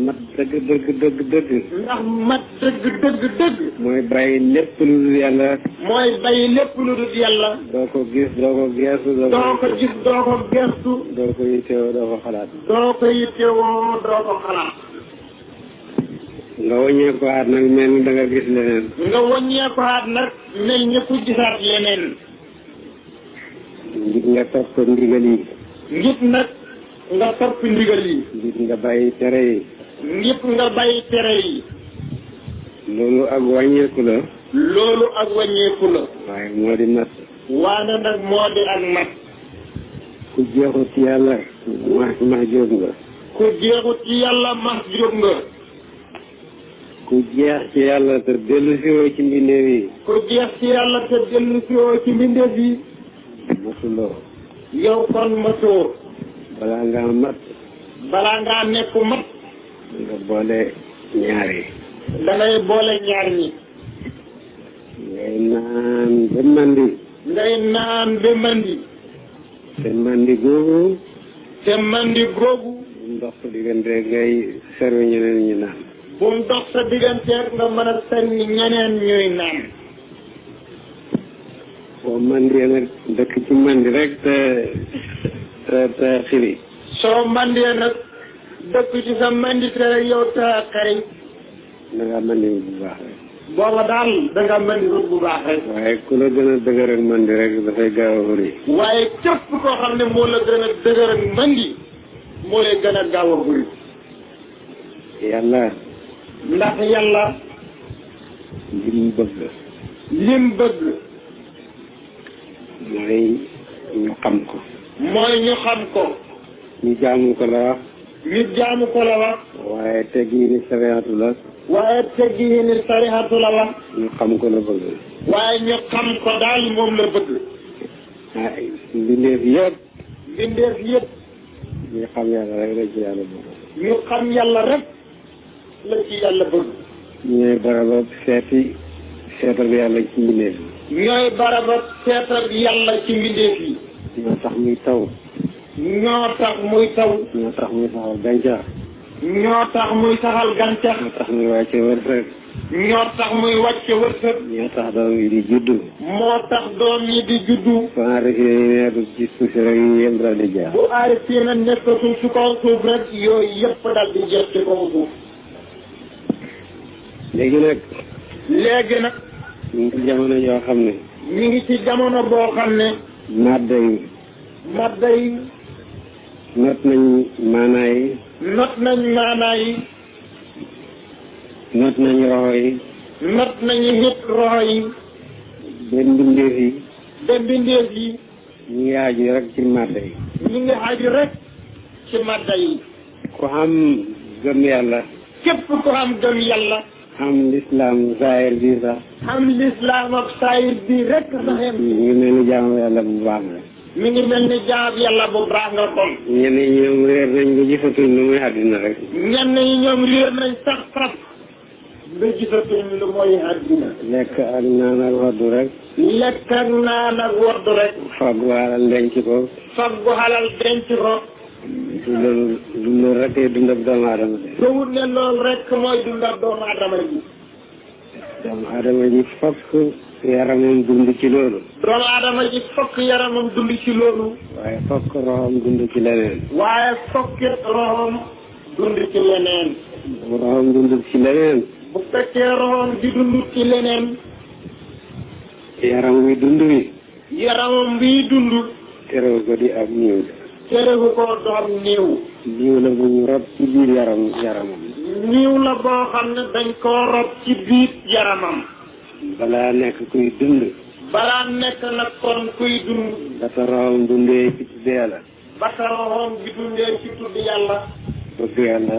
mat dëgg dëgg dëgg dëgg. ndax mat dëgg dëgg dëgg. mooy bàyyi lépp lu dul yàlla. mooy bàyyi lépp lu dul yàlla. doo ko gis doo ko geestu. doo ko gis doo ko geestu. doo ko yittewoo doo ko xalaat. doo ko yittewoo doo ko xalaat. nga wàññee ko aat nag mel ni da nga gis leneen. nga wàññee ko aat nag mel ni ku gisaat leneen. ngir nga topp ndigal yi. ngir nag nga topp ndigal yi. ngir nga bàyyi tere yi. ngir nga bàyyi tere yi. loolu ak wàññeeku la. loolu ak wàññeeku la. waaye moo di mat. waane nag moo di ak mat. ku jeexut ci yàlla max jóg nga. ku jeexut ci yàlla max jóg nga. ku jeex ci yàlla te dellu si woo ci mbindeef yi. ku jeex ci yàlla te dellu si woo ci mbindeef yi. matuloo. yow kon matoo. balaa ngaa mat. balaa ngaa nekk mat. nga boole ñaar yi. dangay boole ñaar ñi. ngay naan ba mandi. ngay naan ba mandi. te mandi googu. te mandi googu. ndox sa diggante ngay servi ñeneen ñi naan. bu mu dox sa digganteeg nga mën a servi ñeneen ñuy naan. boo mandee nag dëkk ci mandi rek te xiri. soo mandee nag dëkk ci sa mandi te rek yow te xari. da ngaa mandi bu baax rek. booba daal da nga mandi bu baax rek. waaye ku la gën a dëgër ak mandi rek dafay gaaw a xuri. waaye képp koo xam ne moo la gën a dëgër ak mandi moo lay gën a gaaw a xuri. yàlla. ndax yàlla. lim bëgg. lim bëgg. mooy ñu xam ko. mooy ñu xam ko. ñu jaamu ko la wax. ñu jaamu ko la wax. waaye teggi ni sariatu la. waaye teggi ni sarihatu la wax. ñu xam ko la bëgg. waaye ñu xam ko daal moom la bëgg. ah mbindeef yëpp. mbindeef yëpp. ñu xam yàlla rek la ci yàlla bëgg. ñu xam yàlla rek la ci yàlla bëgg. ñooy baraba seetal yàlla ci mbindeef yi. ñooy baraba seetal yàlla ci mbindeef yi. ñoo tax muy taw. ñoo tax muy taw. ñoo tax muy saxal gàncax. ñoo tax muy saxal gàncax. ñoo tax muy wàcce wërsëg. ñoo tax muy wàcce wërsëg. ñoo tax doom yi di juddu. moo tax doom yi di juddu. ba aarif yi nekk ci suuf si rek yëpp daal di jaar. bu aarif yi na nekkatul ci kaw suuf rek yooyu yëpp daal di jeex ci kaw suuf. léegi nag. léegi nag. ñu ngi ci jamono yoo xam ne. ñu ngi ci jamono boo xam ne. madda yi. madda yi. not nañ maanaa yi. not nañ maanaa yi. not nañ roxo yi. not nañu nit roxo yi. ba mbindeef yi. ba mbindeef yi. ñu ngi aju rek ci madda yi. ñu ngi aju rek ci madda yi. ku xam gëm yàlla. képp ku xam gëm yàlla. xam lislaam saayir bi sax. xam lislaam ak saayir bi rek saxem. ñu ngi mel ni jaamu yàlla bu baax la. mi ngi mel ni jaam yàlla bu baax nga kon. ñenn ñi ñoom réer nañ ko gisatuñ lu muy àddina rek. ñenn ñi ñoom réer nañ sax faf ba gisatuñ lu mooy àddina. lekk ak naan ak waddu rek. lekk ak naan ak waddu rek. faggu alal denc ko. faggu alal denc ko. du loolu rek dundab doomu aadama bi. sowut ne loolu rek mooy dundab doomu aadama ji. doomu aadama ji fokk yaramam dund ci loolu. doomu aadama ji fokk yaramam dund ci loolu. waaye fokk roxam dund ci leneen. waaye fokkit roxam dund ci leneen. bu roxam dund ci leneen. bu fekkee roxam di dund ci leneen. yaram wi dund wi. yaramam bii dund. terew ko di ab niiw. terewu ko doon niiw. niiw la bu ñu rob ci biir yaramam. niiw la boo xam ne dañ koo rob ci biir yaramam. balaa nekk kuy dund. balaa nekk nag kon kuy dund. ba sa roxam dundee ci tudd yàlla. ba sa roxam bi dundee ci tudd yàlla. bëgg yàlla.